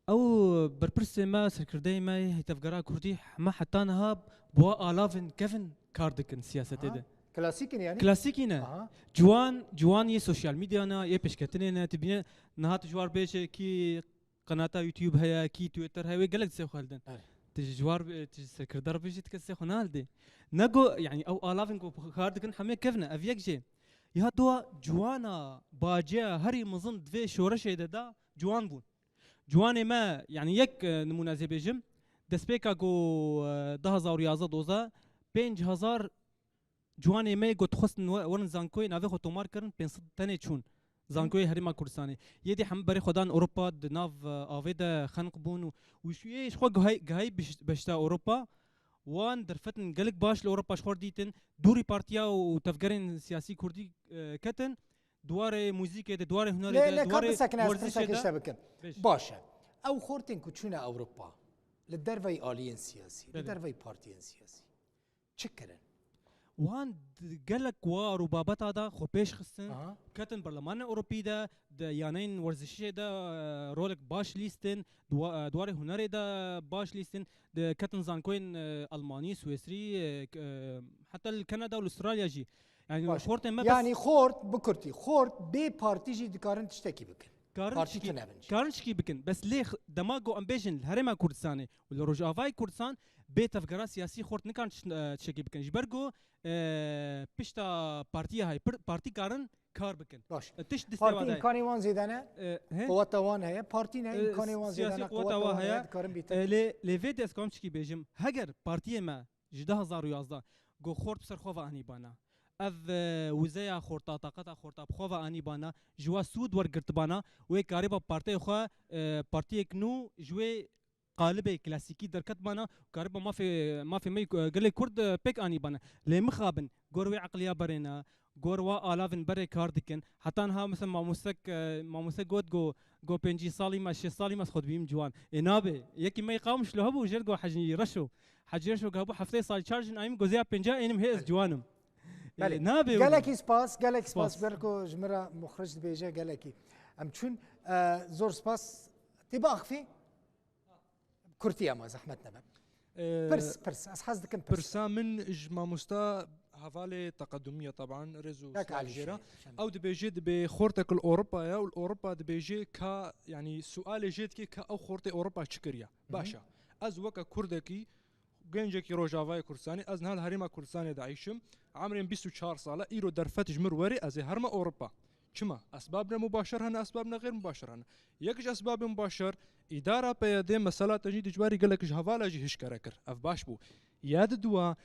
Ew berpirsê me, serkirdeyê me yê tevgera kurdî, hema heta niha bi wa alavên kevin kar dikin siyasetê Aha. de. Klasîk in yanî? Klasîkî ne. Aha. Ciwan, ciwan yê sosyal medya ne, yê pêşketinê ne, tu bîne niha tu ji war bêje kî qenata YouTube heye, kî Twitter heye, wê gelek dizê xwe hildin. Evet. Tu ji war, tu ji serkirde re bêjî, tu kes dizê xwe nahildê. Ne go, yanî ew alavên ku kar dikin hemê kevin e, ev yek jê. Ya dua ciwana, baceya herî mezin di vê şoreşê de da ciwan bûn. Ciwanê me, yanî yek, e, nimûne ez ê bêjim, destpêka ku, e, du hezar û yazdeh dozdeh, pênc hezar ciwanê me yê ku dixwestin we-, werin zankoyê navê xwe tomar kirin, pênc sed tenê çûn zankoyê Herêma Kurdistanê. Yê dî hemû berê xwe dan Ewropa, di nav, e, avê de xenq bûn û, û şu yê ji xwe gihayî, gihayî biş-, beşta Ewropa, wan derfetin gelek baş li Ewropa ji xwe re dîtin, dûrî partiya û tevgerên siyasî kurdî, e, ketin. di warê muzîkê de, di warê hunerê Lê, de, lê di ka warê bisekine ez werzişê pirsekê de. Te bikim. Bêj. Baş e. Ew xortên ku çûne Ewropa, li derveyî aliyên siyasî, li Belê. Derveyî partiyên siyasî, çi kirin? Wan di gelek war û babeta de xwe pêş xistin, Aha. Ketin Berlemanê Ewropî de, di yaneyên werzişê de, e, rolek baş lîstin, di wa-, e, di warê hunerê de baş lîstin, di ketin zankoyên, e, Almanî, Swêsrî, e, k-, e, heta li Kanada û li Australya jî. Yani Baş. Xortên me bes Yanî xort, bi kurtî, xort bê partî jî dikarin tiştekî bikin. Karin Partî tişkî, tune bin jî. Karin tişkî bikin. Bes lê x-, dema ku em bêjin li Herêma Kurdistanê û li Rojavayê Kurdistan bê tevgera siyasî xort nikarin tiş-, e, tiştekî bikin. Ji ber ku, e, pişta partiya hay, pir-, partî karin kar bikin. Baş. E, tişt distê Partî wan de. Îmkanê wan zêde ne? E, he? Quweta wan heye. Partî ne, E, îmkanê wan siyasî zêde ne, quweta quweta wan wan heye. Heye, dikarin bîtin. E, lê, lê vê dê ez karim tişkî bêjim. Heger partiyê me ji du hazar û yazdeh go xort bi ser xwe ve anî bana. Ev, e, wizeya xorta, taqeta xorta bi xwe ve anî bana, ji we sûd wergirtibana, wê karîba partiyê xwe, e, partiyek nû ji wê qalibê klasîkî derketibana û kariba mafê, mafê me, e, gelê Kurd, e, pêk anîbana. Lê mixabin, gor wê eqliya berê ne, gor wa alavin berê kar dikin. Heta niha mesela mamostek, e, mamostek got go, go pêncî salî me, şêst salî me ez xwe dibînim ciwan. Ê nabe. Yekî me yê Qamişlo hebû, jêr go Hecî Reşo. Hecî Reşo hebû heftê salî çar jin ayîm, go zêya pêncî ênim hê ez Belê. Ciwan im. Belê. Ê, nabe Gelekî wilo. Spas, gelekî spas. Spas. Ber ku ji min re muxric dibêje gelekî. Em çûn, e, zor spas. Tê biaxivî? Kurtî ama zehmet nebe. Ee, Pirs, pirs. Ez hez dikim pirs. Pirsa min ji mamosta hevalê teqedumî ye, teban, rêz û Yak silav Alî jê re. Şemî, Şemî. Ew dibêje, dibê xortek li Ewropa ye û li Ewropa dibêje ka, yanî sualê jê dike ka ew xortê Ewropa çi kiriye. Hı hı. Baş e. Ez weke Kurdekî, gencekî Rojavayê Kurdistanê, ez niha li Herêma Kurdistanê de eyşim. Emrê min bîst û çar sal e, îro derfet ji min werê ez ê herime Ewropa. Çima? Esbabne mubaşer hene, esbabne xêr mubaşer hene. Yek ji esbabên mubaşer, îdara P Y D mesela te jî dijbarî gelek ji hevala jî hişkere kir. Ev baş bû. Ya di dua,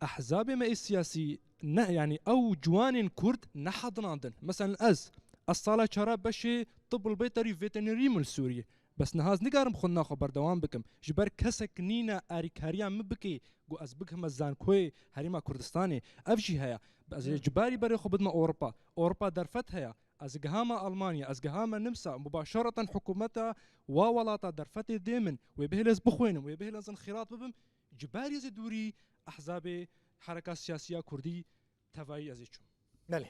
ehzabê me ê siyasî ne, yanî ew ciwanên Kurd nehedinandin. Meselen ez, ez sala çara beşê tib li Beyterî veterinerî min li Sûriyê. Bes niha ez nikarim xwendina xwe berdewam bikim. Ji ber kesek nîne arîkariya min bike, ku ez bikime zankoyê Herêma Kurdistanê. Ev jî heye. Ez ê Hmm. ji barî berê xwe bidime Ewropa. Ewropa derfet heye. Ez gihame Almanya, ez gihame Nimsa, mubaşereten hikûmeta wa welata derfetê dê min. Wê bihêle ez bixwînim, wê bihêle ez inxîrat bibim. Ji barî ez ê dûrî ehzabê hereka siyasiya Kurdî tevayî ez ê çûm. Belê.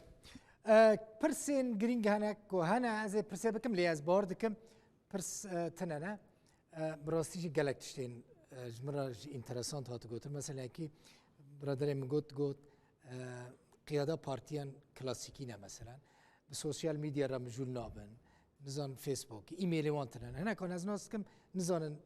E, pirsên girîng hene ku hene, ez ê pirsê bikim, lê ez bawer dikim pirs, e, tune ne. E, bi rastî jî gelek tiştên, e, ji min re jî înteresant hat gotin. Mesela kî biraderê min got, got, e, qiyada partiyan klasîkî ne mesela. Bi sosyal medya re mijûl nabin. Nizan Facebook, e-mailê wan tune ne. Hinekan ez nas dikim, nizanin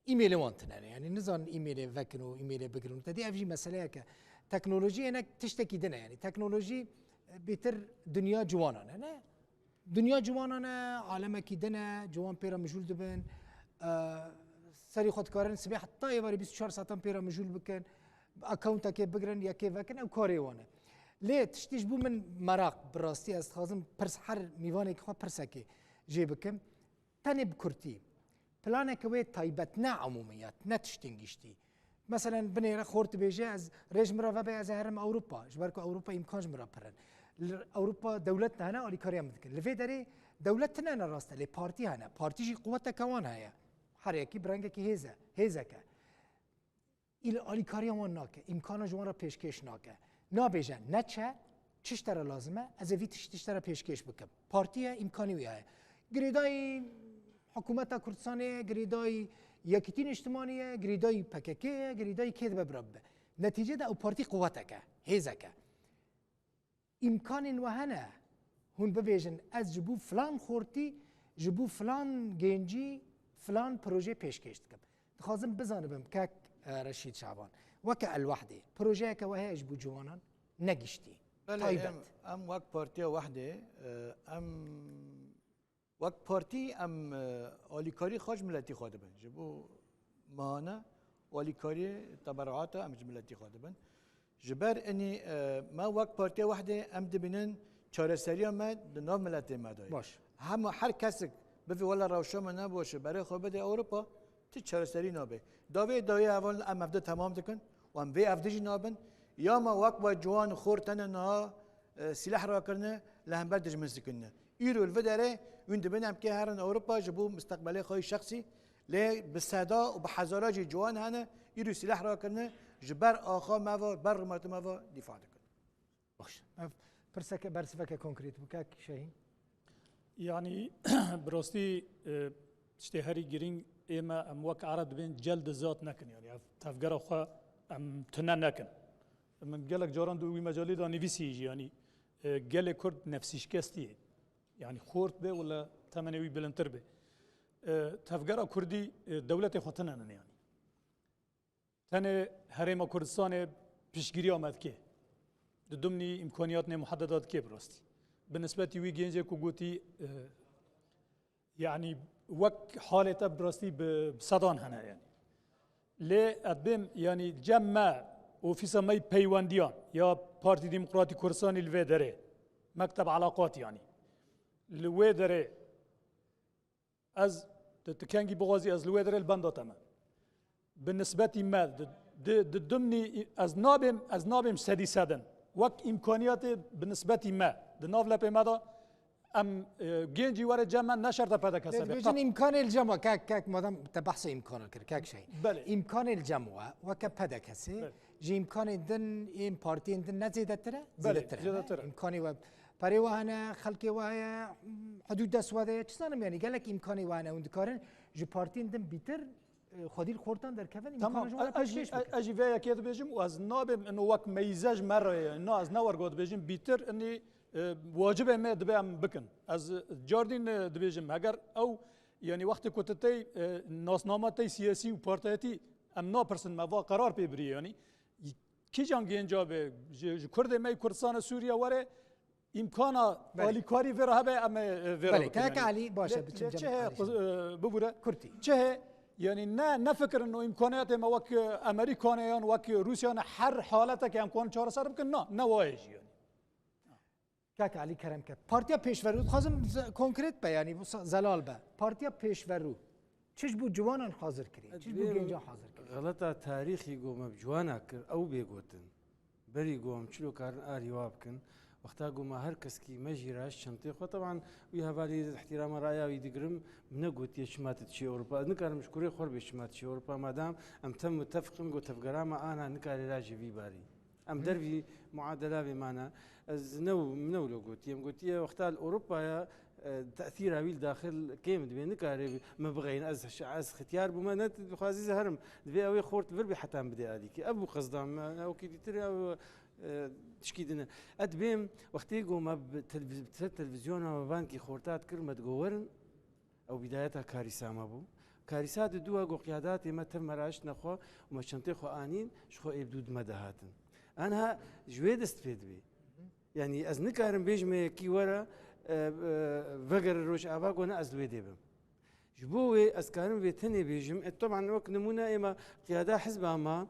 e-mailê wan tune ne. Yanî nizanin e-mailê vekin û e-mailê bigirin. Te dî ev jî meseleyek e. Teknolojî hinek tiştekî din e. Yanî teknolojî, e, bêtir dinya ciwanan e, ne? Dinya ciwanan e, alemekî din e, ciwan pê re mijûl dibin. E, serî xwe dikarin sibê heta êvarê bîst û çar saetan pê re mijûl bikin. Accountekê bigirin, yekê vekin, ew karê wan e. Lê tiştî ji bo min meraq, bi rastî ez dixwazim pirs, her mîvanekî xwe pirsekê jê bikim. Tenê bi kurtî, planeke wê taybet, ne emûmiyet, ne tiştên giştî. Meselen, binêre xort dibêje, ez rê ji min re vebe, ez ê herim Ewropa, ji ber ku Ewropa îmkan ji min re pir in. Li Ewropa dewlet hene, alîkariya min dikin. Li vê derê dewlet tune ne rast e, lê partî hene. Partî jî quweteke wan heye. Her yekî bi rengekî hêz e, hêzek e. Îl alîkariya wan nake, îmkana ji wan re pêşkêş nake. Nabêje, neçe, çi ji te re lazim e, ez ê vî tiştî ji te re pêşkêş bikim. Partî ye, îmkanî wî heye. Girêdayî hikûmeta Kurdistanê ye, girêdayî Yekîtî Niştimanî ye, girêdayî P K K ye, girêdayî kê dibe bira bibe. Netîce de ew partî quwetek e, hêzek e. Îmkanên we hene, hûn bibêjin, ez ji bo filan xortî, ji bo filan gencî, filan projê pêşkêş dikim. Dixwazim bizanibim, kek, e, Reşîd Şaban, weke El Wehdê, projeyeke we heye ji bo ciwanan, ne giştî, Belê, taybet? Em, em wek Partiya Wehdê, e, em Wek partî em, e, alîkarî xwe ji miletî xwe dibin. Ji bo mehane alîkarî teberuata em ji miletî xwe dibin. Ji ber inî, e, me wek Partiya Wehdê em dibînin çareseriya me di nav miletê me de ye. Baş. Hema her kesik bivê wela rewşa me ne baş e, berê xwe bide Ewropa, tu çareserî nabe. Davê dawiyê hevalin em hevde temam dikin û em vê hevde jî nabin. Ya me wek we ciwan xor tene niha, e, sîleh rakirine, li hember dijmin sikindine. Îro li vê derê hûn dibin em kê herin Ewropa ji bo misteqbelê xwe yî şexsî, lê bi seda û bi hezara jî ciwan hene, îro sîleh rakirine, ji ber axa me ve, ber rûmeta me ve dîfa dikin. Baş. Ev pirseke, bersiveke konkret bû, kak Şehîn. Yanî, bi rastî, e, tiştê herî girîng ê me em wek Ereb dibên cel di zat nekin. Yanî, ev tevgera xwe em tune nekin. Min gelek caran di wî mecalê de nivîsî jî, yanî, e, gelê Kurd nefsîşkestî ye. Yanî, xort be wala temenê wî bilindtir be. E, tevgera Kurdî, e, dewletê xwe tune nin yanî. Tenê Herêma Kurdistanê piştgiriya me dike. Di dimnî îmkaniyatnê muhededa dike bi rastî. Bi nisbetî wî gencê ku gotî, e, yanî wek halê te bi rastî bi, bi sedan hene yanî. Lê ez bêm, yanî cem me, ofîsa me yî peywendiyan ya Partî Demokratî Kurdistanî li vê derê, mekteb elaqat yanî. Li wê derê Ez, tu, tu kengî bixwazî, ez li wê derê li benda te me. Bi nisbetî me, di, di, di dimnî, ez nabêm, ez nabêm sedî sedin. Wek îmkaniyatê bi nisbetî me, di nav lepê me de, em, e, gencî were cem me, ne şerte P D K S be. Dibêjin îmkanê li cem we, kek, kek, madem te behsa îmkanan kir, kek şey. Belê. Îmkanê li cem we, weke P D K S, Belê. Ji îmkanên din, ên partiyên din ne zêdetir e? Belê, Zêdetir e, ne? zêdetir e. Îmkanê we perê we hene, xelkê we heye, hudûd dest we de ye, çi zanim yanî, gelek îmkanê we hene, hûn dikarin ji partiyên din bîtir, e, xwedî li xortan derkevin, Tamam, îmkana ji we re e, ez jî, pêşkêş e, bikin. ez jî vê yekê dibêjim û ez nabêm ino wek meyze ji me re ye. Na, ez ne wergo dibêjim, bîtir inî, e, wacibê me dibe em bikin. Ez cardîn, e, dibêjim, heger ew, yanî wextê ku tu tey, e, nasnama tey siyasî û partiyetî, em napirsin, me va qerar pê birî, yanî kîjan genca be, ji, ji Kurdê me yê Kurdistana Sûriye were, îmkana Belê. alîkarî vê re hebe, em ê, e, vê re Belê, bikin, kek yanî. Alî, baş e, Lê, biçin lê cem çi heye, Alî. quz-, e, bibûre? Kurtî. Çi heye? Yanî ne, nefikirin o îmkaniyatê me wek, e, Amerîka ne yan wek, e, Rûsya ne, her haletekê em kanin çareser bikin, na, ne wayê jî yanî. Kak Alî, kerem ke. Partiya Pêşverû, dixwazim ze-, konkret be, yanî bu sa-, zelal be. Partiya Pêşverû çi ji bo ciwanan hazir kirî, çi ji bo Divê gencan hazir kirî? Xeleta tarîxî ku me bi ciwana kir, ew bê gotin. Berî ku em çilo karin arî wa bikin, wexta ku me her keskî me jî raşt çentê xwe, teban wî hevalî îhtîrama raya wî digirim, min negotiye çima tu diçî Ewropa. Ez nikarim ji kurê xwe re bê çima diçî Ewropa, madam em tev mutefiqin ku tevgera me ana nikare ra ji vî barî. Em dervî muadela vê mane. Ez new, min new lo gotiye. Em gotiye wexta li Ewropaya, e, tesîra wî li daxil kêm dibe. Nikare me bixeyne. Ez, ez xitiyar bûme, ne dixwazî ez herim. Divê ew ê xort vir bê heta em bidê alîkî. Ev bû qesda me. Ewkî dîtir ew, e, tişkî din e. Ez dibêm wextê ku me bi televiz-, ser televîzyona me bankî xorta dikir, me digo werin. Ew bîdayeta karîsa me bû. Karîsa di dû e ku qiyadatê me tev me raştine xwe û me çentê xwe anîn, ji xwe ê bi dû di me de hatin. Aniha ji wê dest pê dibê. Yanî ez nikarim bêjim yekî were, e, e, vegere Rojava ku ne ez li wê dê bim. Ji bo wê ez karim vê tenê bêjim. E, teban wek nimûne êma qiyada hizba me,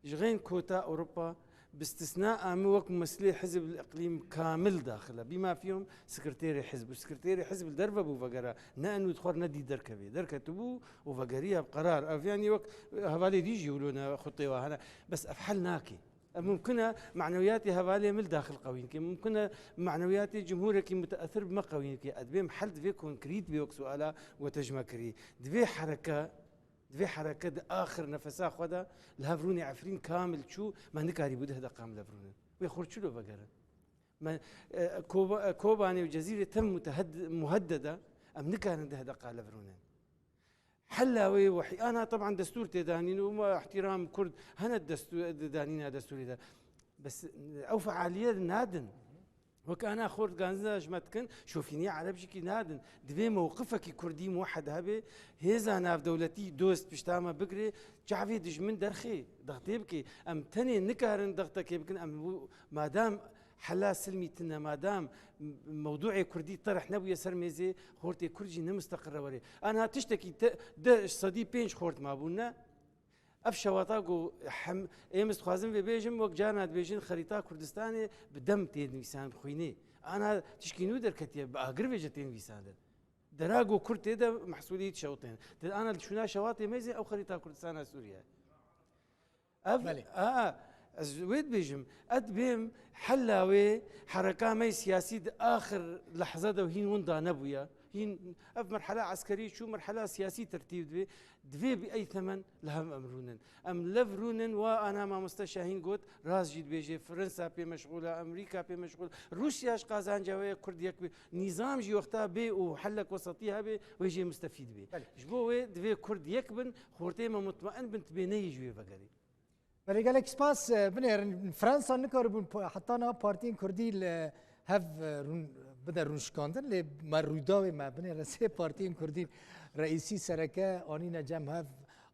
Ji xeyn kota Ewropa, bi istisna a min wek mumesilê hizb li iqlîm kamil daxil e. Bîma fîhim sekreterê hizb û sekreterê hizb li derve bû vegera. Ne enû dixwar ne dî derkevê. Derketibû û vegeriya bi qerar. Ev yanî wek hevalê dî jî wilo ne xutê wa hene. Bes ev hel nake. Ev mumkin e manewiyatê hevalê min li daxil qewîn ke. Mumkin e manewiyatê cumhûrekî muteesir bi me qewîn ke. Ez dibêm hel divê konkrît bê wek suala we te ji me kirî. Divê hereke Divê hereke di axir nefesa xwe de li hev rûnê Efrîn kamil çû, me nikarîbû deh deqa em li hev rûnin. Wê xwe çilo vegerin. Me, e, Koba-, e, Kobanê û Cezîrê tev mutehed-, muhedded e, em nikarin deh deqa li hev rûnin. Hela wê wehî, ana teban destûr tê danîn û me îhtîram Kurd hene destû-, di danîna destûrê de. Bes ew fealiye nadin. Wek ana xort ganzina ji me dikin, şofîniya Ereb jî kî nadin. Divê mewqifekî Kurdî muwehed hebe, hêza navdewletî dost pişta me bigire, çavê dijmin derxê, dextê bike. Em tenê nikarin dextekê bikin, em bu-, madam hela silmî tine, madam mewdûê Kurdî terh nebûye ser mêzê, xortê Kurd jî ne misteqir e were. Ana tiştekî te, de sedî pênc xort mabûn ne? Ev şewata ku hem, êm ez dixwazim vê bêjim, wek carna dibêjin xerîta Kurdistanê bi dem tê nivîsan, bi xwînê. Ana tişkî nû derketiye, bi agir vêje tê nivîsandin. Dera ku Kurd tê de mehsûlî şewtên. Di ana li şûna şewatê mêzê ew xerîta Kurdistana Sûriye. Ev, Belê. a, Ez wê dibêjim, ez dibêm hela wê hereka me siyasî di axir lehze de hîn winda nebûye. Hîn ev merhela eskerî çû, merhela siyasî tertîb dibê. Divê bi ey temen li hev em rûnin. Em lev rûnin, wa ana mamoste Şahîn got, rast jî dibêje, Fransa pê meşxûl e, Amerîka pê meşxûl. Rûsya ji qazanca wê ye Kurd yek bê. Nîzam jî wexta bê û helek wesatî hebe, wê jê mistefîd bê. Belê. Ji bo wê divê Kurd yek bin, xortê me mutmain bin, tibê neyê ji wê vegerê. Belê, gelek spas. E, binêrin, Fransa nikaribûn pa-, heta niha partiyên Kurdî li hev, e, rûn-, bide rûnişkandin, lê me Rûdawê me binêrin sê partiyên Kurdî, reîsî, sereke anîne cem hev,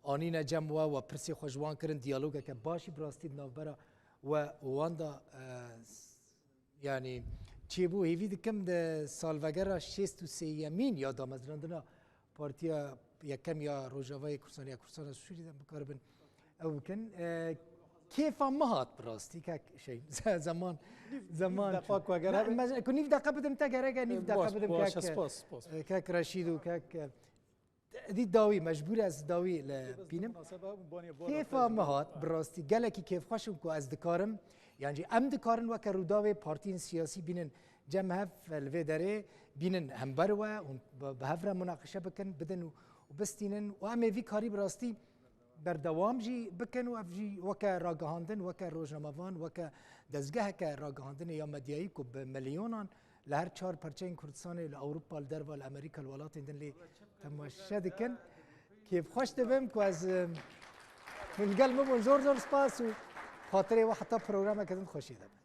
anîne cem we, we pirsê xwe ji wan kirin, diyalogeke baş jî bi rastî di navbera we û wan de, e, s-, yanî çêbû. Hêvî dikim di salvegera şêst û sêyemîn ya damezrandina Partiya yekem ya Rojavayê Kurdistan ya Kurdistana Sûrî de bikaribin ew bikin. E, kêfa min hat bi rastî, kek şey, ze-, zeman, zeman. Deqa çû. Ku eger Ne, hebe me-, ku nîv deqa bidim te gerek e, nîv E, deqa baş, bidim baş, kek, spas, spas. E, kek Reşîd û kek, e, dî dawî, mecbûr ez dawî li bînim. Kêfa min hat bi rastî, gelekî kêfxweş im ku ez dikarim, yan jî em dikarin weke Rûdawê partiyên siyasî bînin cem hev li vê derê, bînin hember we û bi, bi hev re munaqeşe bikin, bidin û, û bistînin û em ê vî karî bi rastî berdewam jî bikin û ev jî weke ragihandin, weke rojnamevan, weke dezgeheke ragihandinê ya medyayî ku bi milyonan li her çar perçeyên Kurdistanê, li Ewropa, li derva, li Amerîka, li welatên din lê temaşe dikin. Kêfxweş dibim ku ez, em, hûn li gel min bûn. Zor zor spas û xatirê we heta programeke din xweşiyê de bin.